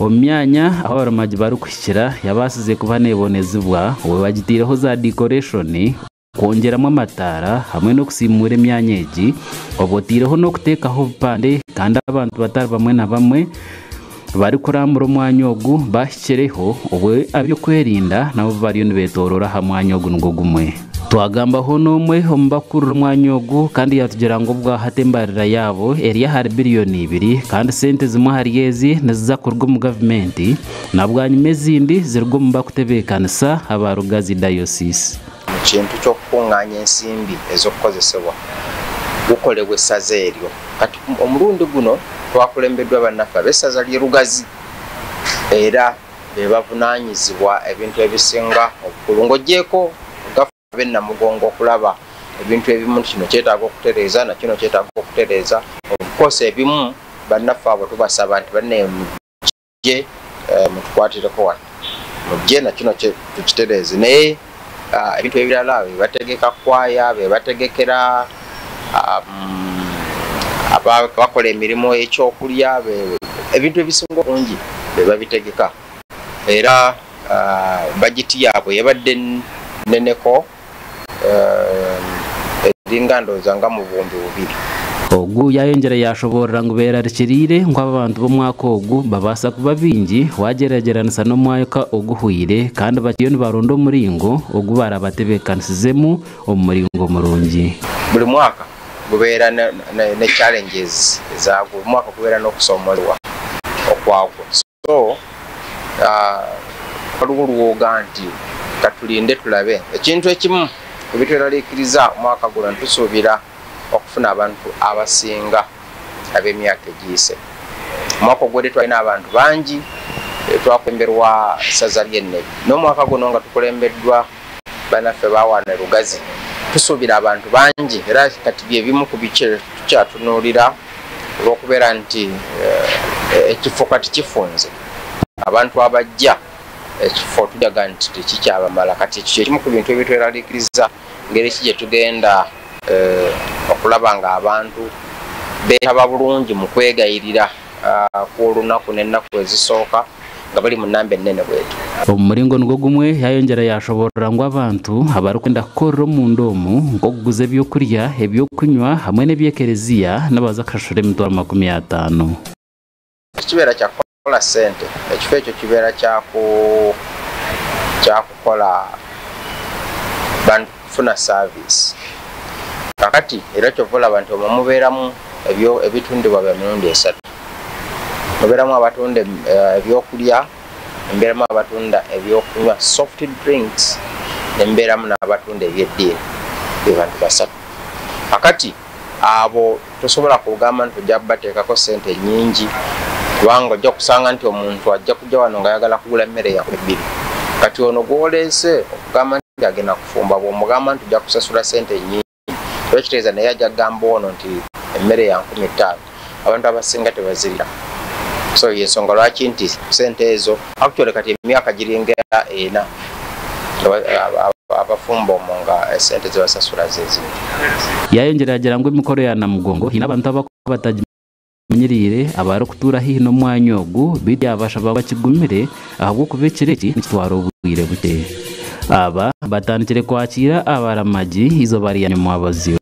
Omu myanya ahu abaramagi barikuhikira yabaasize kuba neebonezibwa obwo bagitaireho za dikoreshoni, kwongyeramu amataara hamwe n'okusiimuura emyanya egi obwo otaireho n'okuteekaho obupande kandi abantu batari bamwe na bamwe barikurambura omwanya ogu bahikireho obwo ab'ebyokwerinda nabo bariyo nibetoroora aha mwanya ogu nigwo gumwe. Twagambaho n'omwe omu bakukurira omwanya ogu kandi yatugira ngu obwahati embarira yaabo eri ahari biriyoni ibiri kandi sente zimwe ahari ezi niziza kuruga omu gavumenti na bwanyima ezindi ziruge omu bakutebeekanisa aba Rugazi Diocese. Mu kintu ky'okukungaanya ensimbi ez'okukozesebwa gukolebwa essaza eryo. Kati omurundi guno twakulembeddwa bannaffe ab'essaza ly'e Lugazi era be bavunaanyizibwa ebintu ebisinga obukulu ng'oggyeeko gafa ab'e Namugongo okulaba ebintu ebimu nti kino kyetaaga okutereeza na kino kyetaaga okutereeza. Of course ebimu bannaffe abo tubasaba nti bannaye mujje mutukwatireko wano, mujje na kino tukitereeze naye ebintu ebirala be bategeka kwaya, be bategekera abakola emirimu ekyokulya, ebintu ebisinga obungi be babitegeka era bajeti yaabwe yabadde nneneko. Eringa ndowooza nga mu 2000. Ogu yayongyera yashoboorora ngu berarikiriire ngu abantu b'omwaka ogu babaasa kuba baingi wagyeragyeranisa n'omwaka oguhweire kandi bakiriyo nibaronda omuringo ogu barabatebeekanisizemu omu muringo murungi. Buri mwaka gubeera ne challenges ezaagwo, buri mwaka gubeera n'okusoomoozebwa okwagwo. So waliwo lwoga nti katulinde tulabe. Ekintu ekimu ebitweraliikiriza omwaka guno nitusuubira okufuna abantu abasinga ab'emyaka egiyise. Omwaka oguwedde twalina abantu bangi, twakulemberwa ssaza ly'e Nebbi. N'omwaka guno nga tukulembeddwa banaffe ba wano e Lugazi, tusuubira abantu bangi era kati bye bimu ku tukyatunuulira olw'okubeera nti ekifo kati kifunze. Abantu abajja ekifo tulaga nti tekikyabamala. Kati ekyo kye kimu ku bintu ebitweraliikiriza ngeri ki gye tugenda okulaba ng'abantu beetaba bulungi mu kwegayirira kw'olunaku n'ennaku ezisooka nga bali mu namba ennene bwetyo. Omu muringo nigwo gumwe, yayongyera yashoboorora ngu abantu abarikwenda kukorera omunda omu nk'okuguza ebyokurya, ebyokunywa hamwe n'eby'ekereziya nibaza kushashura emitwaro 50. Tikibeera kya kukora sente, ekifo ekyo kibeera kya kukola bantu kufuna service. Kakati era kyova olaba nti omwo mubeeramu ebitundibwa bya mirundi esatu. Mubeeramu abatunda ebyokulya, mubeeramu abatunda ebyokunywa, soft drinks, ne mubeeramu n'abatunda eby'eddiini. Be bantu basatu. Kakati abo tosobola kugamba nti ojja kubateekako ssente nnyingi kubanga ojja kusanga nti omuntu ajja kujja wano ng'ayagala kugula mmere ya bbiri. Kati ono gw'oleese okugamba nti agenda kufumba bw'omugamba nti ojja kusasula ssente nnyingi kiba kitegeeza naye ajja kugamba ono nti emmere ya 5000 abantu abasinga tebazirya. So y'ensonga lwaki nti ssente ezo actually kati emyaka giringa ena abafumba omwo nga esente zebasasula zezimu. Yayongyera yagira ngu emikoro ya Namugongo haine abantu abakuba batagimanyiriire abarikutuura haihi n'omwanya ogu beitu yabashaba bakigumire ahabw'okuba ekiro eki nikitwara obwire bukye. Aba batandikire kwakiira abaramagi eizooba rya nyomwabazyo.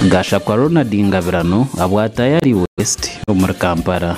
Gashakwa Ronald Ngabirano abwa Tayari West omuri Kampala.